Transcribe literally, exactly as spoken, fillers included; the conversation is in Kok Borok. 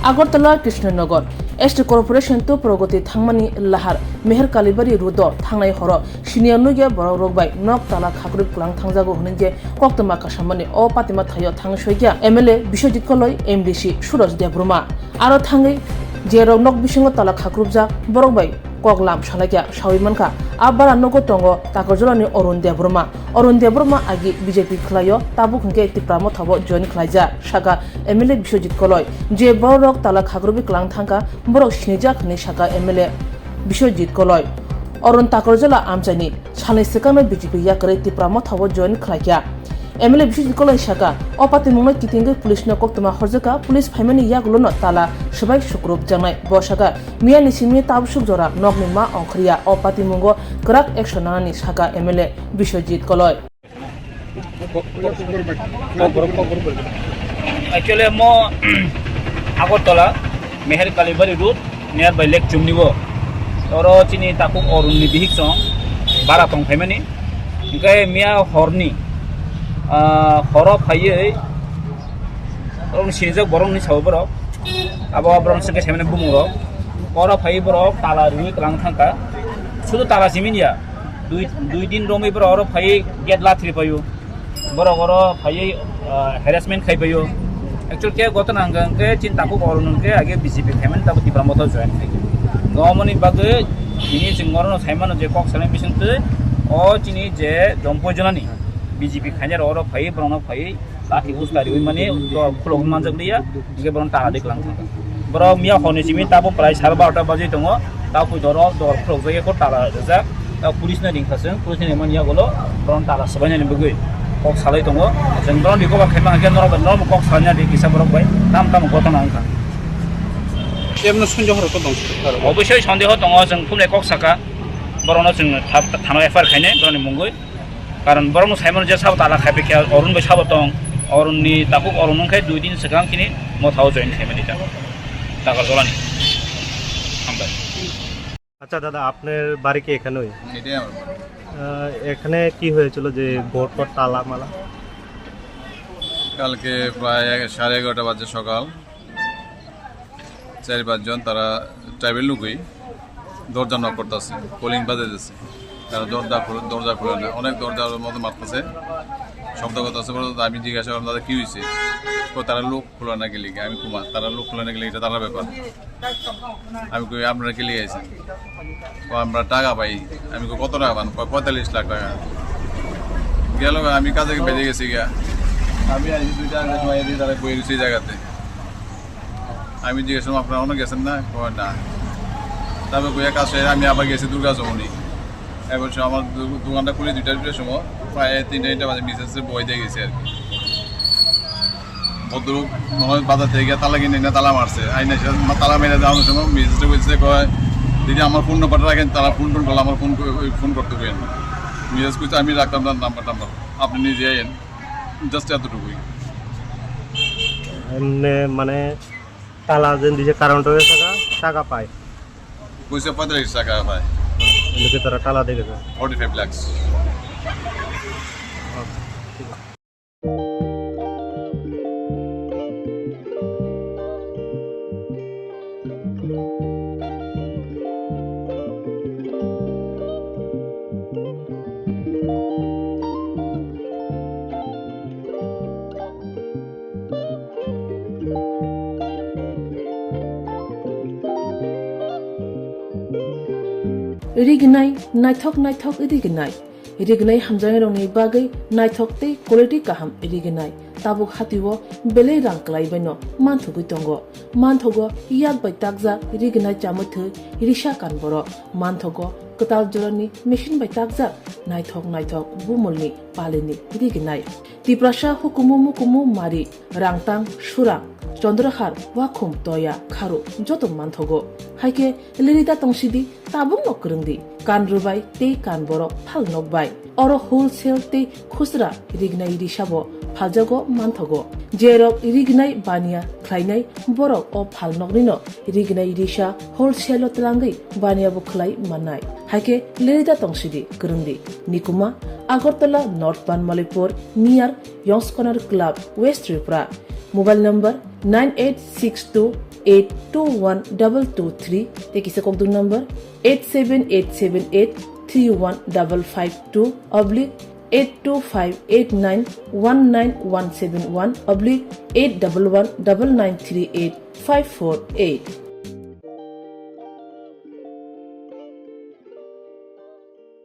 Agartala Krishnanagar, S T Corporation to Pragati thangmani lahar Meher Kalibari road-o thangnai horo siniya nugya borok rok bai nok tala khakrwi kwlang thangjago hwnwi je koktwma kasamani o patima thaio thang soikya M L A Biswajit Koloi, M D C Suraj Debbarma. Aro thangwi je rok nok bisingo tala khakrupjak borok bai kok lam salaikya sawi mankha. A bara nogo tongo Takarjolani Arun Debbarma. Arun Debbarma agi B J P khwlaio, tabuk hwnkhe Tipra Motha-o join khwlaijak, saka M L A Biswajit Koloi. Je borok tala khakrubwi kwlang thangkha, borok sinijak hwnwi saka M L A Biswajit Koloi. Arun Takarjola amchaini salni swkangno B J P yakarwi Tipra Motha-o join khwlaikha. M L A Biswajit Koloi saka, o patimungno kitingwi police-no koktwma horjakha, police phaimani yagulono tala swbai sukrupjaknai. Bo saka, miyani simi tabsuk jora nokni ma ongkhorya, o patimungo kwrak action nanani saka M L A Biswajit Koloi. Actually, mo Agartala, Meher Kalibari Road, nearby Lake Chumni o. Oro chini takhuk Arun ni bihik song bara tong phaimani. Hingke miya horni, ah, horo phaiwi, oro sinijak borok ni sabo borok. Abo borok sengke semane bumung rok. Oro phaiwi borok tala riwi kwlang thangkha. Sudu tala simi ya. Dui, dui din romwi borok oro phaiwi gate lathri phaio. Borok oro phaiwi, ah, harassment khai phaio. Actual khe gotona hwnkha hwnkhe chini takhuk Arun hwnkhe age B J P khaimani tabuk Tipra Motha join khai. Nomoni bagwi tini chwng orono saimano je kok salai bisingtwi o chini je Jompoi Jonani B J P khainai rok oro phaiwi borokno phaiwi Lati uska riwi mani dor khulok manjak liya, hingke bono tala de klang thangkha. Borok miya horni simi tabo prai sar barota baje tongo, tabo doro dor khulok jagwi ko tala rijak, tabo police no ringkha chwng, police ni rimani yagulo bono tala swbainani bagwi kok salai tongo. Chwng bono recover khaima hwnkhe norok bai norok kok salai nadi kisa borok bai tam tam gotona wngkha. Ebno sondeho rok to dong. Obviously sondeho tongo, chwng phunai kok saka, borokno chwng tha-, thano F I R khainai borokni mungwi. Karon borokno saimano je sabo tala khai phaikha, Arun bai sabo tong, Arun ni takhuk Arun wngkhe dui din swkang chini Motha-o join khaimani ta, Takarjolani. Hambai. আচ্ছা দাদা, আপনার বাড়ি কি এখানেই? এটাই আমার বাড়ি। আহ, এখানে কি হয়েছিল যে ঘর টর তালা মালা? কালকে প্রায় এক-, সাড়ে এগারোটা বাজে সকাল। চার পাঁচজন তারা ট্রাইবেল লোকই দরজা নক করতেছে, কলিং বাজাইতেছে। তারা দরজা খুলে, দরজা খুলে না, অনেক দরজার মধ্যে মারতেছে, শব্দ করতেছে। বলতে আমি জিজ্ঞাসা করলাম, "দাদা, কি হয়েছে?" তো তারা লোক খুলে না গেলে কি? আমি কুমার, তারা লোক খুলে না গেলে এটা তারা ব্যাপার। আমি কই, "আপনারা কি লিয়ে আইছেন?" "ও, আমরা টাকা পাই।" আমি কই, "কত টাকা পান?" কয়, "পঁয়তাল্লিশ লাখ টাকা।" গেল, আমি কাজে বেরিয়ে গেছি গিয়া। আমি আইছি দুইটা আগে সময় দিয়ে তারা বই রয়েছে এই জায়গাতে। আমি জিজ্ঞেস করলাম, "আপনারা অনেক গেছেন না?" কয়, "না।" তারপর কই, "এক কাজ আছে, আমি আবার গেছি দুর্গা চৌমুহনী।" এবার সে আমার দু-, দোকানটা খুলে দুইটার দিকে সময়, প্রায় তিনটা, চারটা বাজে মিসেস বই দিয়ে গেছে আর কি। ভদ্রলোক মনে হয় বাজার থেকে গিয়ে তালা কিনে এনে তালা মারছে। আইনে এসে মা-, তালা মেরে দেওয়ানোর সময় মিসেসটা বলছে, কয়, "দিদি, আমার ফোন নাম্বারটা রাখেন।" তারা ফোন টোন করলে আমার ফোন করে, ওই ফোন করতে কইেন। মিসেস কইছে, "আমি রাখতাম না নাম্বার টাম্বার, আপনি নিজে আইন।" জাস্ট এতটুকুই। এমনি মানে তালা যেন দিছে কারেন্ট হয়ে থাকা, টাকা পায়। কইছে পঁয়তাল্লিশ টাকা পায়। এদিকে তারা তালা দেখেছে। Forty five lakhs. Rignai, naithok naithok rignai. Rignai hamjaknairokni bagwi naithok tei quality kaham rignai. Tabuk hatio belai rang kwlaibaino manthogwi tongo. Manthogo yak bai takjak rignai chamwi thwi risa kan borok. Manthogo kwtal jorani machine bai takjak naithok naithok bumulni palini rignai. Tiprasa hukumu mukumu mari, rangtang, surang, chondrahar, wakhum, toya, kharu joto manthogo. Haikhe lirida tongsidi, tabukno kwrwngdi, kan rwbai tei kan borok phal nokbai. Oro wholesale tei khusra rignai risabo phaljago manthogo. Jerok rignai baniya khlainai borok o phalnoknino rignai risa wholesale-o twlangwi baniya bo khlai mannai. Haikhe lirida tongsidi kwrwngdi. Nikuma, Agartala, North Banmalipur, near Yong's Corner Club, West Tripura. Mobile number nine eight six two eight two one double two three, tei kisa kokduk number eight seven eight seven eight three one double five two oblique eight two five eight nine one nine one seven one oblique eight double one double nine three eight five four eight.